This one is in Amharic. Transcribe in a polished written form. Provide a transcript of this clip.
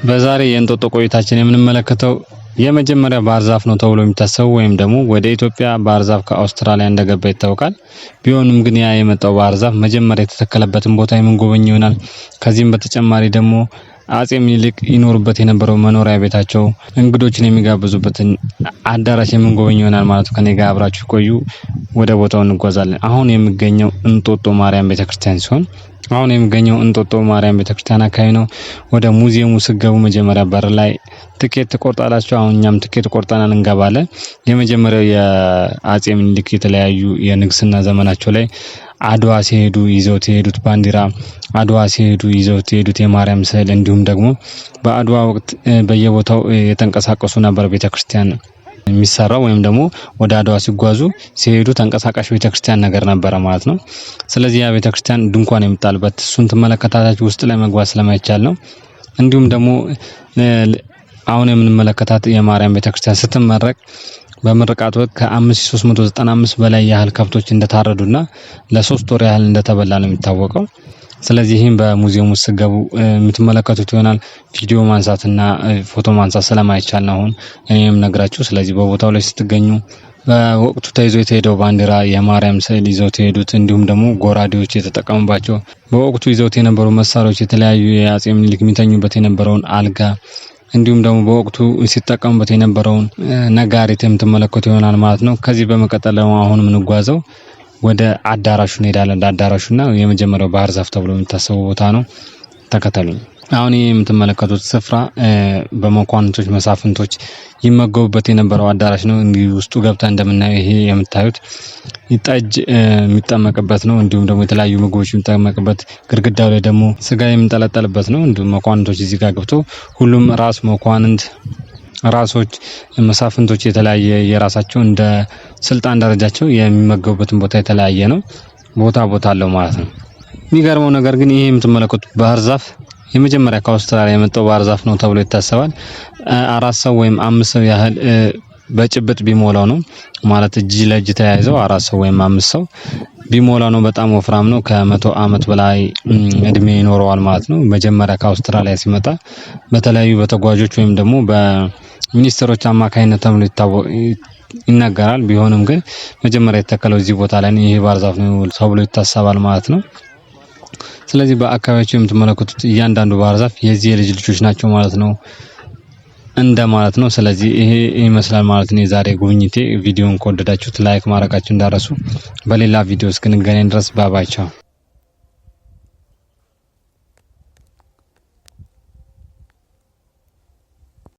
በዛሬ የእንጦጦ ቆይታችን የምንመለከተው የመጀመሪያ ባህር ዛፍ ነው ተብሎ የሚታሰበው ወይም ደግሞ ወደ ኢትዮጵያ ባህር ዛፍ ከአውስትራሊያ እንደገባ ይታወቃል። ቢሆንም ግን ያ የመጣው ባህር ዛፍ መጀመሪያ የተተከለበትን ቦታ የምንጎበኝ ይሆናል። ከዚህም በተጨማሪ ደግሞ አጼ ምኒልክ ይኖሩበት የነበረው መኖሪያ ቤታቸው፣ እንግዶችን የሚጋብዙበትን አዳራሽ የምንጎበኝ ይሆናል ማለት ነው። ከኔ ጋር አብራችሁ ቆዩ። ወደ ቦታው እንጓዛለን። አሁን የሚገኘው እንጦጦ ማርያም ቤተክርስቲያን ሲሆን አሁን የሚገኘው እንጦጦ ማርያም ቤተክርስቲያን አካባቢ ነው። ወደ ሙዚየሙ ስገቡ መጀመሪያ በር ላይ ትኬት ትቆርጣላችሁ። አሁን እኛም ትኬት ቆርጠናል እንገባለን። የመጀመሪያው የአጼ ምኒልክ የተለያዩ የንግስና ዘመናቸው ላይ አድዋ ሲሄዱ ይዘውት የሄዱት ባንዲራ፣ አድዋ ሲሄዱ ይዘውት የሄዱት የማርያም ስዕል፣ እንዲሁም ደግሞ በአድዋ ወቅት በየቦታው የተንቀሳቀሱ ነበር ቤተክርስቲያን የሚሰራው ወይም ደግሞ ወደ አድዋ ሲጓዙ ሲሄዱ ተንቀሳቃሽ ቤተክርስቲያን ነገር ነበረ ማለት ነው። ስለዚህ ያ ቤተክርስቲያን ድንኳን የሚጣልበት እሱን ትመለከታላችሁ። ውስጥ ላይ መግባት ስለማይቻል ነው። እንዲሁም ደግሞ አሁን የምንመለከታት የማርያም ቤተክርስቲያን ስትመረቅ በምርቃት ወቅት ከ5395 በላይ ያህል ከብቶች እንደታረዱና ለ3 ወር ያህል እንደተበላ ነው የሚታወቀው። ስለዚህ ይህም በሙዚየሙ ውስጥ ስትገቡ የምትመለከቱት ይሆናል። ቪዲዮ ማንሳትና ፎቶ ማንሳት ስለማይቻል ነው አሁን እኔም ነግራችሁ። ስለዚህ በቦታው ላይ ስትገኙ በወቅቱ ተይዞ የተሄደው ባንዲራ፣ የማርያም ስዕል ይዘው የተሄዱት፣ እንዲሁም ደግሞ ጎራዴዎች የተጠቀሙባቸው በወቅቱ ይዘውት የነበሩ መሳሪያዎች፣ የተለያዩ የአጼ ምኒልክ የሚተኙበት የነበረውን አልጋ፣ እንዲሁም ደግሞ በወቅቱ ሲጠቀሙበት የነበረውን ነጋሪት የምትመለከቱ ይሆናል ማለት ነው። ከዚህ በመቀጠል ደግሞ አሁን የምንጓዘው ወደ አዳራሹ እንሄዳለን። ወደ አዳራሹና የመጀመሪያው ባህር ዛፍ ተብሎ የሚታሰበው ቦታ ነው። ተከተሉኝ። አሁን ይህ የምትመለከቱት ስፍራ በመኳንንቶች መሳፍንቶች ይመገቡበት የነበረው አዳራሽ ነው። እንዲህ ውስጡ ገብታ እንደምናየው ይሄ የምታዩት ጠጅ የሚጠመቅበት ነው። እንዲሁም ደግሞ የተለያዩ ምግቦች የሚጠመቅበት፣ ግድግዳው ላይ ደግሞ ስጋ የሚንጠለጠልበት ነው። እንዲሁም መኳንንቶች እዚህ ጋር ገብቶ ሁሉም ራስ መኳንንት፣ ራሶች፣ መሳፍንቶች የተለያየ የራሳቸው እንደ ስልጣን ደረጃቸው የሚመገቡበትን ቦታ የተለያየ ነው። ቦታ ቦታ አለው ማለት ነው። የሚገርመው ነገር ግን ይሄ የምትመለከቱት ባህር ዛፍ የመጀመሪያ ከአውስትራሊያ የመጣው ባህር ዛፍ ነው ተብሎ ይታሰባል። አራት ሰው ወይም አምስት ሰው ያህል በጭብጥ ቢሞላው ነው፣ ማለት እጅ ለእጅ ተያይዘው አራት ሰው ወይም አምስት ሰው ቢሞላው ነው። በጣም ወፍራም ነው። ከ100 ዓመት በላይ እድሜ ይኖረዋል ማለት ነው። መጀመሪያ ከአውስትራሊያ ሲመጣ በተለያዩ በተጓዦች ወይም ደግሞ በሚኒስትሮች አማካኝነት ተብሎ ይነገራል። ቢሆንም ግን መጀመሪያ የተተከለው እዚህ ቦታ ላይ ይሄ ባህር ዛፍ ነው ተብሎ ይታሰባል ማለት ነው። ስለዚህ በአካባቢያቸው የምትመለከቱት እያንዳንዱ ባህር ዛፍ የዚህ የልጅ ልጆች ናቸው ማለት ነው እንደ ማለት ነው። ስለዚህ ይሄ ይመስላል ማለት ነው የዛሬ ጉብኝቴ። ቪዲዮን ከወደዳችሁት like ማድረጋችሁ እንዳትረሱ። በሌላ ቪዲዮ እስክንገናኝ ድረስ bye bye፣ ቻው።